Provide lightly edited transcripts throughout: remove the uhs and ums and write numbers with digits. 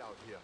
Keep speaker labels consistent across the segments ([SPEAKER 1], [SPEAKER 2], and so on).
[SPEAKER 1] Out here.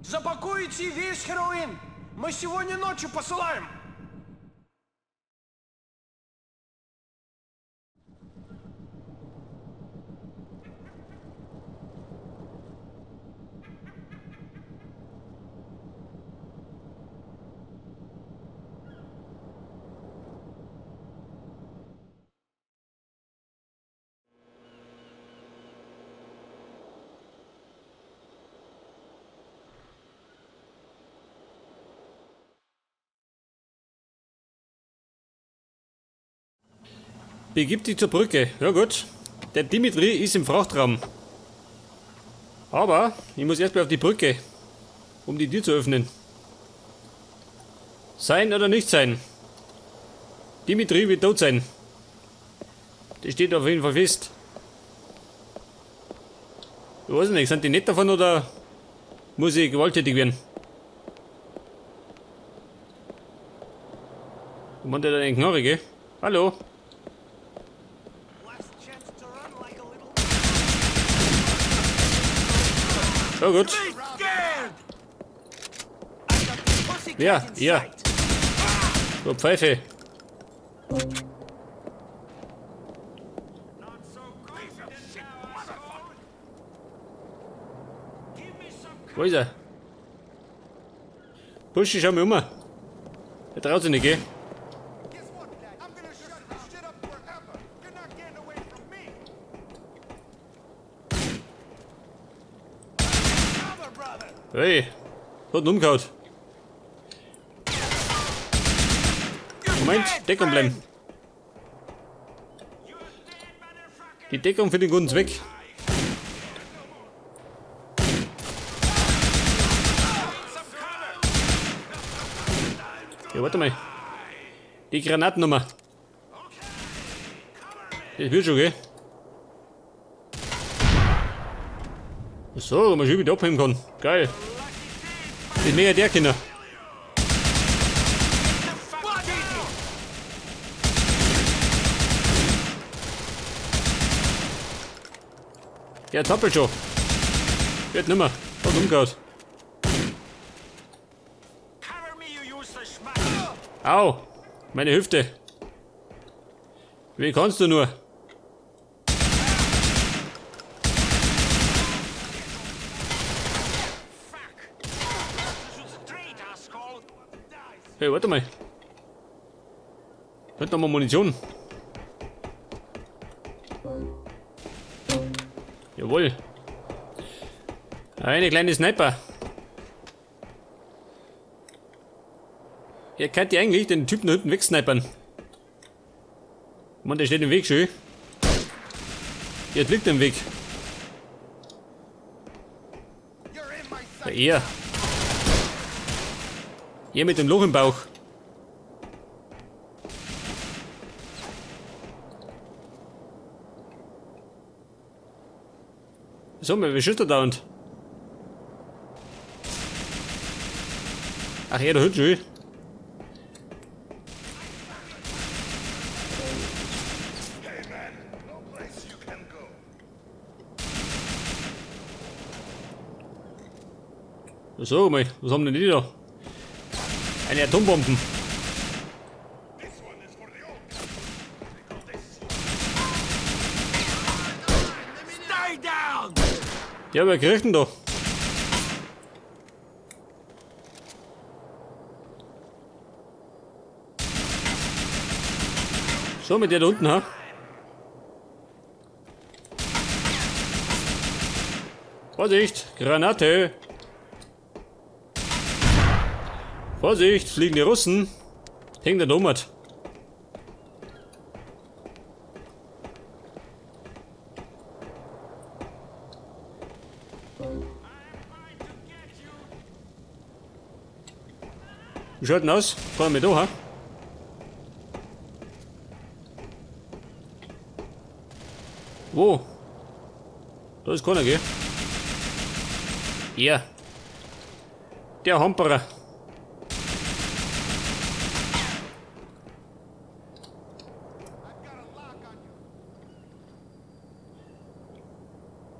[SPEAKER 2] Запакуйте весь хероин! Мы сегодня ночью посылаем!
[SPEAKER 3] Begib dich zur Brücke. Ja gut. Der Dimitri ist im Frachtraum. Aber ich muss erstmal auf die Brücke, um die Tür zu öffnen. Sein oder nicht sein? Dimitri wird tot sein. Das steht auf jeden Fall fest. Ich weiß nicht, sind die nett davon oder muss ich gewalttätig werden? Wo meint der denn den Knorre, gell? Hallo? Ja gut. Ja, ja. So, Pfeife. Wo ist er? Buschi, schau mal um. Der traut sich nicht, gell?
[SPEAKER 1] Guess what, I'm gonna shut this shit up forever. You're not getting away from me.
[SPEAKER 3] Hey, hat ihn umgehauen. Moment, Deckung bleiben. Die Deckung für den guten Zweck. Ja, warte mal. Die Granatennummer. Das wird schon, gell? So, wo man schon wieder abheben kann. Geil. Das ist mega der Kinder. Der zappelt schon. Wird nimmer. Hat umgehauen. Au! Meine Hüfte. Wie kannst du nur? Hey, warte mal. Hat noch mal Munition. Jawohl. Eine kleine Sniper. Ihr könnt ja eigentlich den Typen da hinten wegsnipern. Mann, der steht im Weg schön. Jetzt liegt er im Weg. Ja, er. Er mit dem Loch im Bauch. So, wir schüttern dauernd. Ach ja, da hinten schon. So, mal, was haben denn die da? Eine Atombomben. Ja, wer kriegt denn da? So, mit der da unten, ha? Vorsicht! Granate! Vorsicht! Fliegende Russen! Hängt der Nomad. Wie schaut denn aus? Fahren wir da, ha? Wo? Da ist keiner, gell? Ja. Der Hamperer.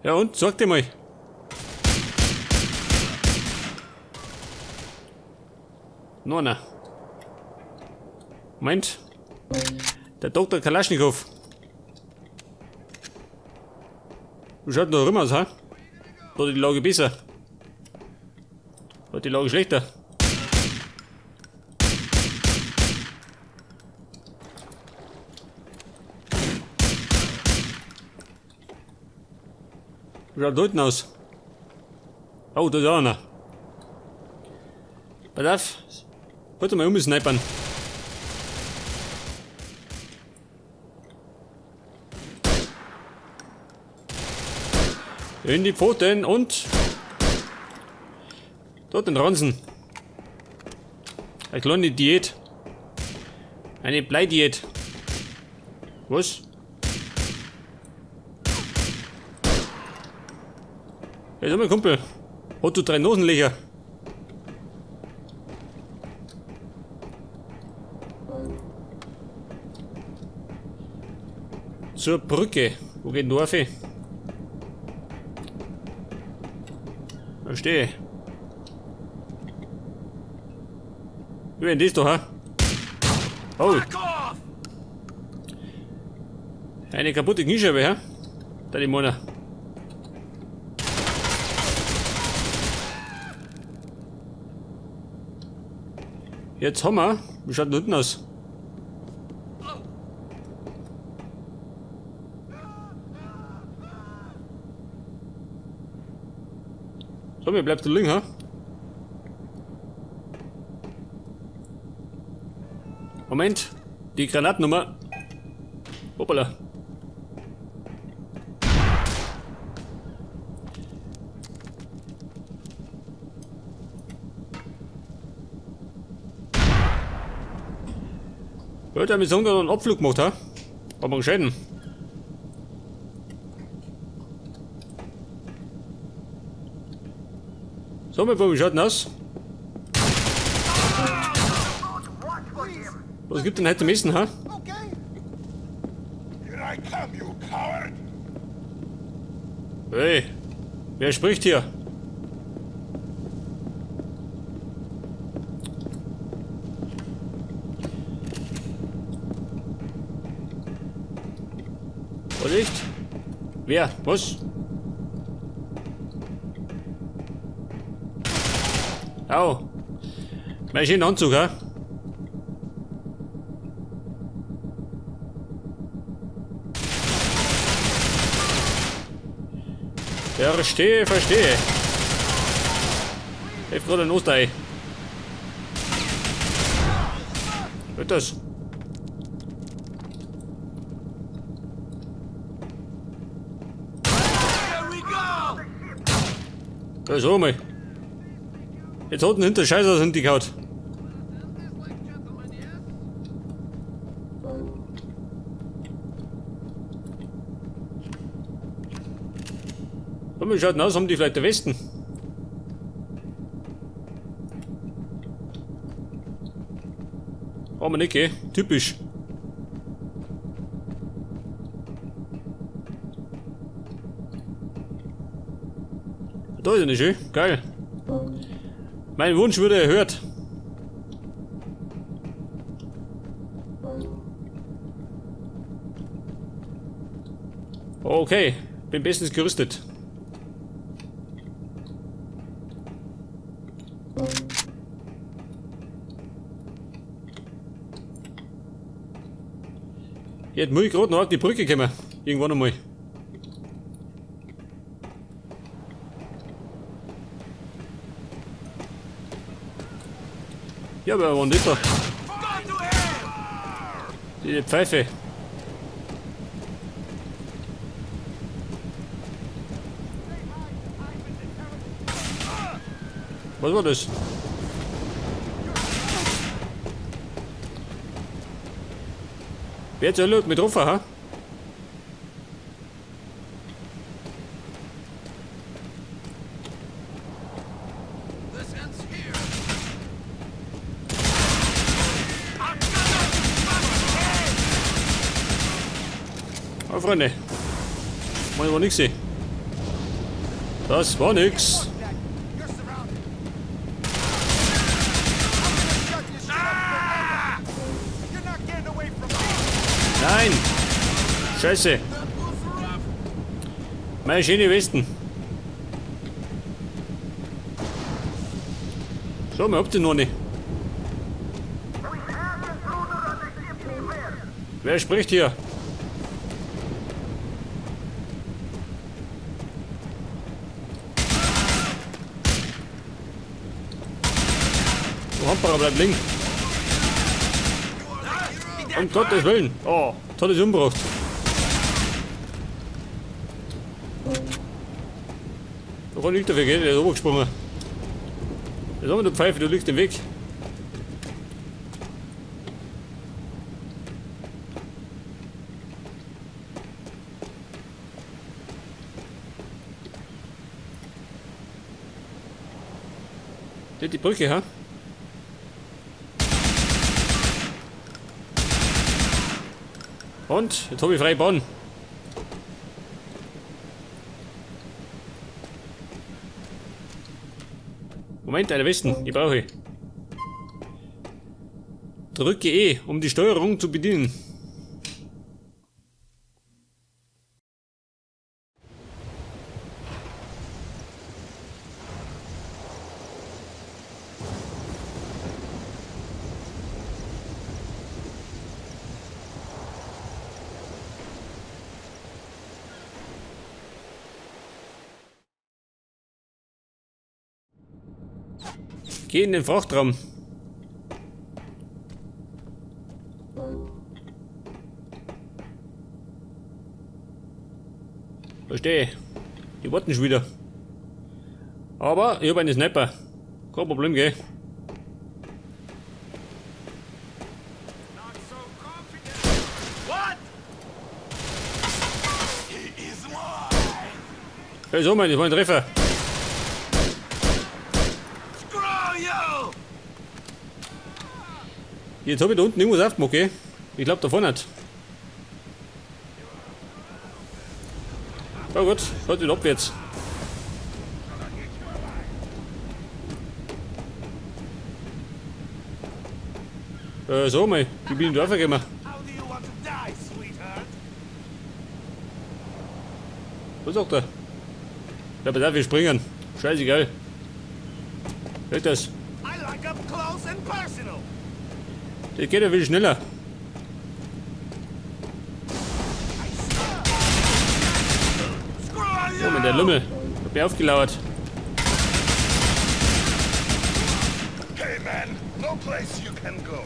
[SPEAKER 3] Ja und? Sag dir mal. Noch einer. Moment. Der Dr. Kalaschnikow. Wie schaut denn da rum aus, ha? Da die Lage besser. Da die Lage schlechter. Wie schaut da unten aus? Oh, da ist auch einer. Pass auf. Warte mal umsnipern. In die Pfoten und dort den Ranzen. Eine kleine Diät. Eine Bleidiät. Was? Hey, sag mal, Kumpel. Hat du 3 Nosenlöcher? Zur Brücke. Wo geht denn da auf? Verstehe. Wie denn das da, ha? Oh. Eine kaputte Kniescheibe, hä? Da die Mona. Jetzt haben wir. Wie schaut denn unten aus? So, mir bleibt der liegen, ha? Moment, die Granatnummer. Hoppala. Ja, der hat mit so einen Abflug gemacht, ha? Hat man gescheiten. So, mein Buben, wie schaut denn aus? Was gibt denn heute zum Essen, ha? Hey, wer spricht hier? Vorsicht! Wer? Was? Au! Mein schöner Anzug, hä? Verstehe, verstehe. Ich hab gerade ein Osterei. Was ist das? Da ist mal. Jetzt hat ihn hinter Scheiße aus hinten gehauen. Wie schaut denn aus? Haben die vielleicht der Westen? Brauchen wir nicht, gell? Typisch. Da ist er nicht schön. Geil. Mein Wunsch wurde erhört. Okay, bin bestens gerüstet. Jetzt muss ich gerade noch auf die Brücke kommen. Irgendwann einmal. Ja, aber wann ist da? Die Pfeife. Was war das? Wer zur Hölle hat mich getroffen, ha? Oh, Freunde. Mal war nix. Das war nix. Nein! Scheiße! Meine schöne Westen. So, wir habt ihr noch nicht. Wer spricht hier? Du Hamperer, bleib liegen. Um Gottes Willen. Oh, tolles umgebracht. Da kann ich dafür gehen, der ist runtergesprungen. Jetzt haben wir du Pfeife, du liegst im Weg. Die Brücke, ha? Und, jetzt habe ich freie Bahn. Moment, eine Westen, die brauche ich. Drücke E, um die Steuerung zu bedienen. Geh in den Frachtraum. Verstehe. Die warten schon wieder. Aber ich habe einen Sniper. Kein Problem, gell? Hey, so, mein, das war ein Treffer. Jetzt habe ich da unten irgendwas aufgemacht, gell? Ich glaube, da vorne nicht. Oh gut, halt wieder abwärts. So mal, wie bin ich da gekommen? Was sagt er? Ja, pass auf, wir springen. Scheißegal. Hört das? Das geht ja viel schneller. Oh, mit der Lümmel. Hab mir aufgelauert.
[SPEAKER 1] Hey man, no place you can go.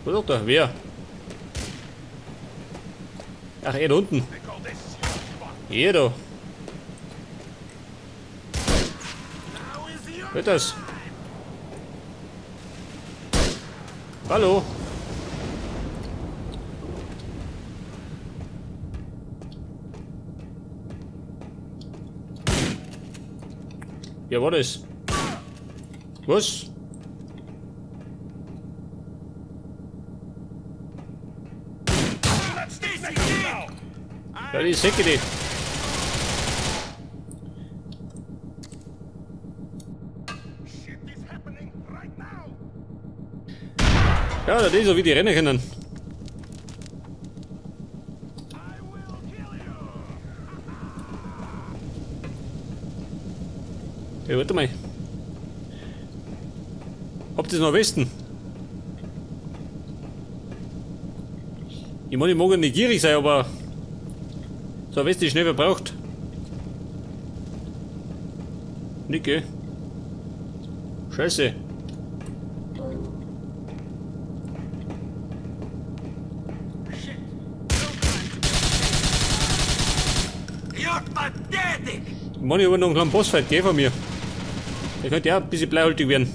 [SPEAKER 3] Was sagt er? Wer? Ach, er da unten. Hier da. Hört das? Hallo? Ja, war das? Was? Ja, die Säcke, die. Ja, das ist so wie die rennen können. Ja, warte mal. Habt ihr noch Westen? Ich meine, ich mag ja nicht gierig sein, aber so eine Weste ist schnell verbraucht. Nicht, gell? Scheiße. Ich meine, ich habe noch einen kleinen Bossfight, gell, von mir. Der könnte ja ein bisschen bleihaltig werden.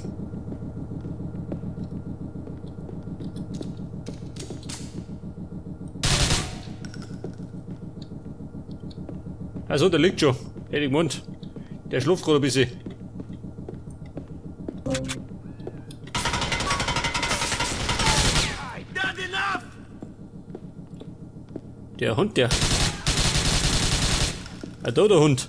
[SPEAKER 3] Also, der liegt schon. Hätte ich gemeint. Der schläft gerade ein bisschen. Der Hund, der. Ah, da der Hund.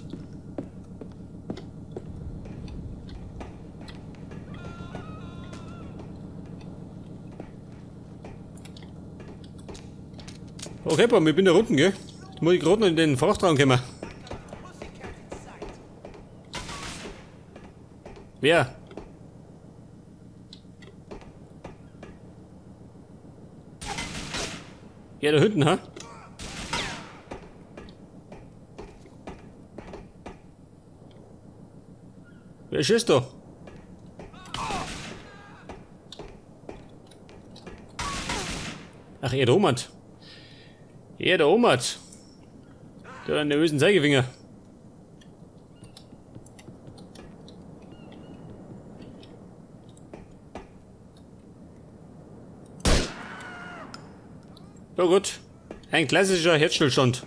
[SPEAKER 3] Okay, Baum, ich bin da unten, gell? Jetzt muss ich gerade noch in den Frachtraum kommen. Wer? Ja, da hinten, ha? Wer schießt da? Ach, er der Omert. Er der Omert. Der hat einen nervösen Zeigefinger. Ja gut. Ein klassischer Herzstillstand.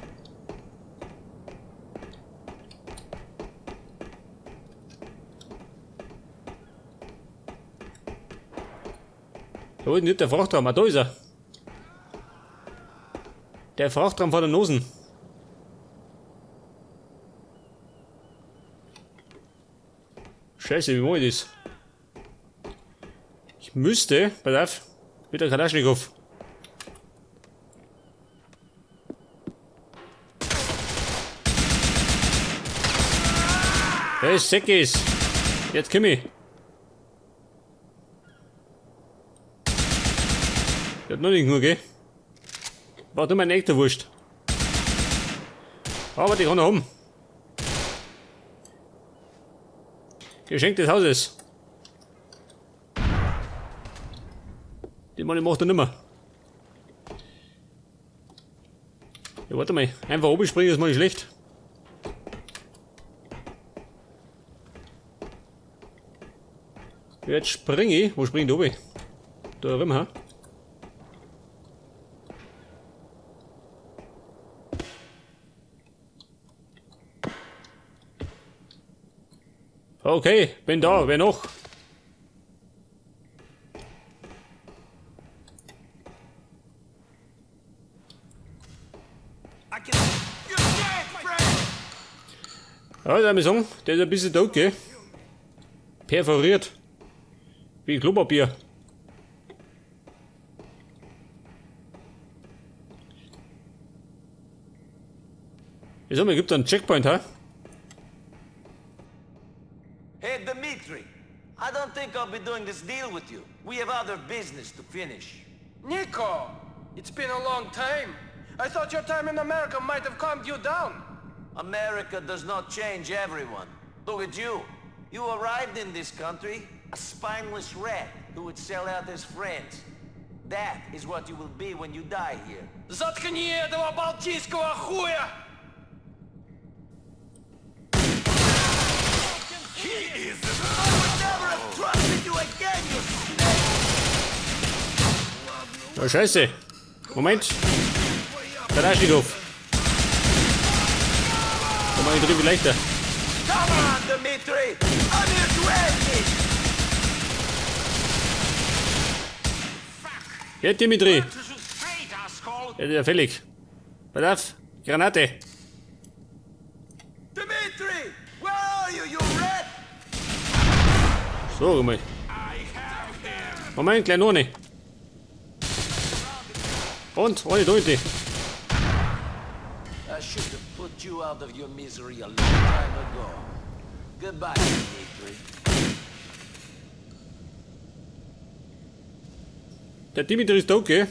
[SPEAKER 3] Da unten nicht der Frachtraum. Ah, da ist er. Der Frachtraum vor der Nosen. Scheiße, wie mach ich das? Ich müsste, pass auf, mit der Kalaschnikow. Hey, Säckis! Jetzt komm ich! Ich hab noch nicht genug, gell? War nur meine echte Wurst. Aber die kann er haben. Geschenk des Hauses. Die Mann macht er nimmer. Ja, warte mal. Einfach oben springen ist mal nicht schlecht. Jetzt springe ich. Wo springe ich da oben? Da rum, ha? Okay, bin da. Wer noch? Ja, da muss ich sagen, der ist ein bisschen tot, gell? Perforiert. Wie Klopapier. Ich sag mal, gibt da einen Checkpoint, ha?
[SPEAKER 4] Hey, Dmitri. I don't think I'll be doing this deal with you. We have other business to finish.
[SPEAKER 2] Nico, it's been a long time. I thought your time in America might have calmed you down.
[SPEAKER 4] America does not change everyone. Look at you. You arrived in this country a spineless rat who would sell out his friends. That is what you will be when you die here.
[SPEAKER 2] Заткни этого балтийского хуя!
[SPEAKER 4] I would never have trusted you again, you snake!
[SPEAKER 3] Oh, Scheiße. Moment. Kalaschnikow. Da mach ich drin leichter.
[SPEAKER 4] Come on, Dmitri! I'm here to end this!
[SPEAKER 3] Ja, Dimitri. Ja, der ist ja fällig. Pass auf. Granate.
[SPEAKER 4] Dmitri! Where are you, you rat?
[SPEAKER 3] So, mal. Moment, gleich noch eine. Und, ohne Deute.
[SPEAKER 4] I should have put you out of your misery a long time ago. Goodbye, Dmitri.
[SPEAKER 3] Der Dimitri ist tot, gell?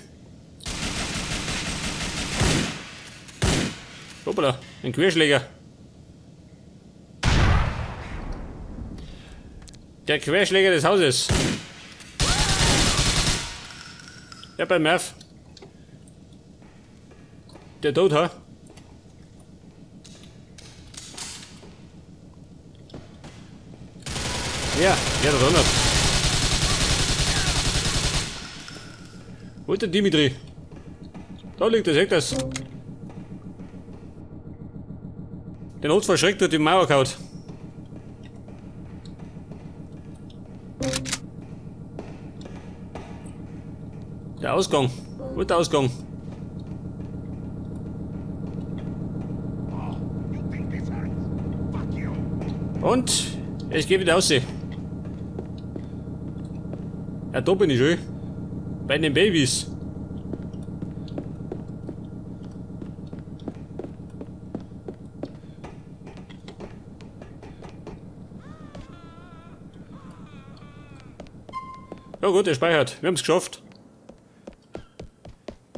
[SPEAKER 3] Hoppala, ein Querschläger. Der Querschläger des Hauses. Ja, beim Murph. Der tot, ha? Ja, ja, der donnert. Wo ist der Dimitri? Da liegt er, seht das. Den hat's verschreckt durch die Mauer gehauen. Der Ausgang. Wo ist der Ausgang? Und es geht wieder raus. Ja, da bin ich schon. Bei den Babys. Ja gut, er speichert. Wir haben es geschafft.